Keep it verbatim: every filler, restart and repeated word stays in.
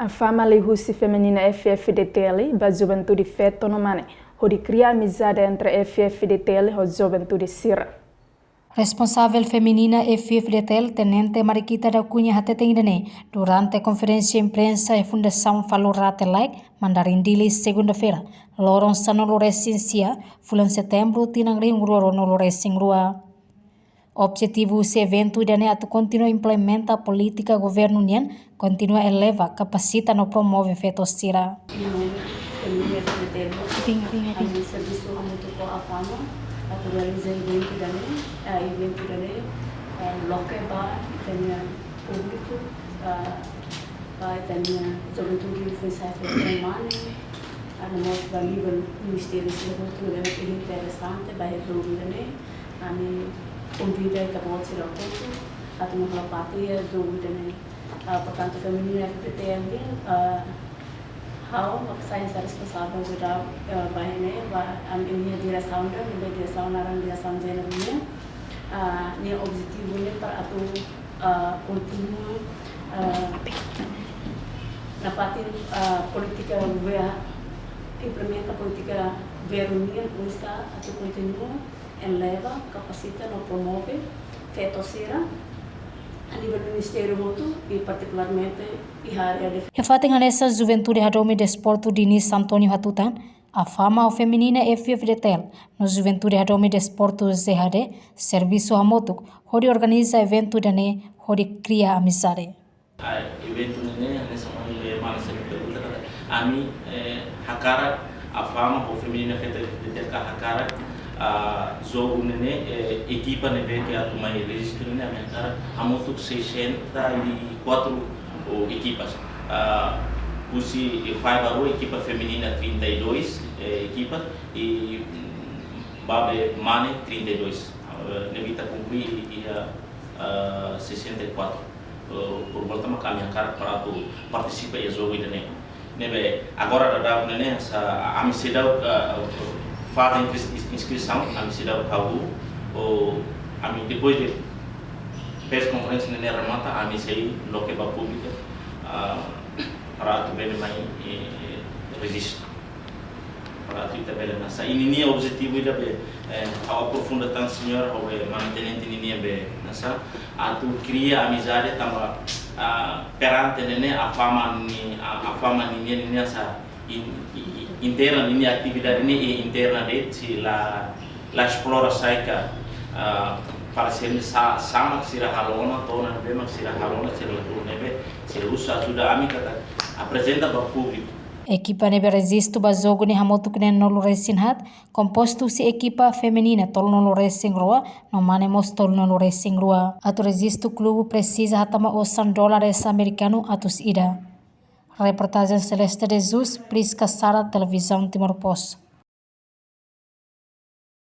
Afama liuhusi Feminina F F D T L ba juventude feto no mane, hodi kria amizade entre F F D T L ho juventude sira. Responsavel Feminina F F D T L, Tenente Mariquita da Cunha hateten ida-ne'e durante konferénsia imprensa iha Fundasaun Falur Rate Laek, Mandarin Dili, segunda-feira, loron sanulu-resin-sia, fulan Setembru, tinan rihun rua ruanulu-resin-rua. Objetivu husi eventu ida-ne'e atu kontinua implementa polítika governu nian, kontinua eleva, kapasita no promove feto sira. Em nome da minha F F D T L, ami servisu hamutuk ho Afama atu realiza eventu ida-ne'e, ah, eventu ida-ne'e, ah, loke ba ita-nia públiku, ah, ba ita-nia juventude foin-sa'e feto no mane, ah, no mós ba nivel ministériu sira hotu, ne'ebé interesante ba iha jogu ida-ne'e. Ami konvida ita-boot sira hotu atu mai halo parte iha jogu ida-ne'e. Ah, portantu, Feminina F F D T L, ah, ha'u mak sai hanesan responsavel jerál, ah, ba iha ne'e, ba ami-nia diresaun ida, ami-nia diresaun naran diresaun jerál nian. Ah, nia objetivu ne'e para atu, ah, kontinua, ah, nafatin, ah, polítika governu, implementa polítika governu nian, oinsá atu kontinua eleva, kapasita no promove feto sira iha nivel ministériu hotu, i partikularmente iha área de... Iha fatin hanesan, Juventude Hadomi Desportu Diniz António hatutan, Afama ho Feminina F F D T L no Juventude Hadomi Desportu J H D servisu hamutuk hodi organiza eventu ida-ne'e hodi kria amizade. Ah, eventu ne'e, hanesan ohin mana sira pergunta katak, ami, eh, hakarak, Afama ho Feminina F F D T L hakarak, ah, jogu ne'e, eh, ekipa ne'ebé ke atu mai rejistu ne'e, ami hakarak hamutuk sessenta e quatro, oh, ekipas. Ah, husi, eh, faiba rua, ekipa feminina trinta e dois, eh, ekipas, i, mm, ba be mane trinta e dois. Ah, ne'ebé ita kumpre, i, ah, ah, sessenta e quatro. Eh, por volta mak ami hakarak para atu partisipa iha jogu ida-ne'e. Ne'ebé agora daudaun ne'e, hanesan ami seidauk, eh, faze inskrisi-, ins-, inskrisaun, ami seidauk hahú, ou ami depois de press conference ne'e remata, ami sei loke ba públiku, ah, para atu bele mai, eh, rejistu. Para atu ita bele hanesan. I ninia objetivu ida be, eh, ha'u aprofunda tan, señora, ha'u be mana tenente ninia be hanesan, atu kria amizade tanba, ah, perante ne'e, Afama ni, ah, Afama ninia, ninia hanesan in-, i-, i-, interna ninia atividade ne'e, i interna de'it, sei la, la esplora sai ka, ah, para sira hanesan, sá mak sira halo ona, to'o ona ne'ebé mak sira halo ona, sira la tun ne'ebé, sira husu ajuda ami katak aprezenta ba públiku. Ekipa ne'ebé rejistu ba jogu ne'e hamutuk neenulu-resin-haat, kompostu husi ekipa feminina tolunulu-resin-rua, no mane mós tolunulu-resin-rua. Atu rejistu, klube presiza hatama osan dólares amerikanu atus ida. Reportajen Celeste de Jesus, Prisca Sara, Televizaun Timor Post.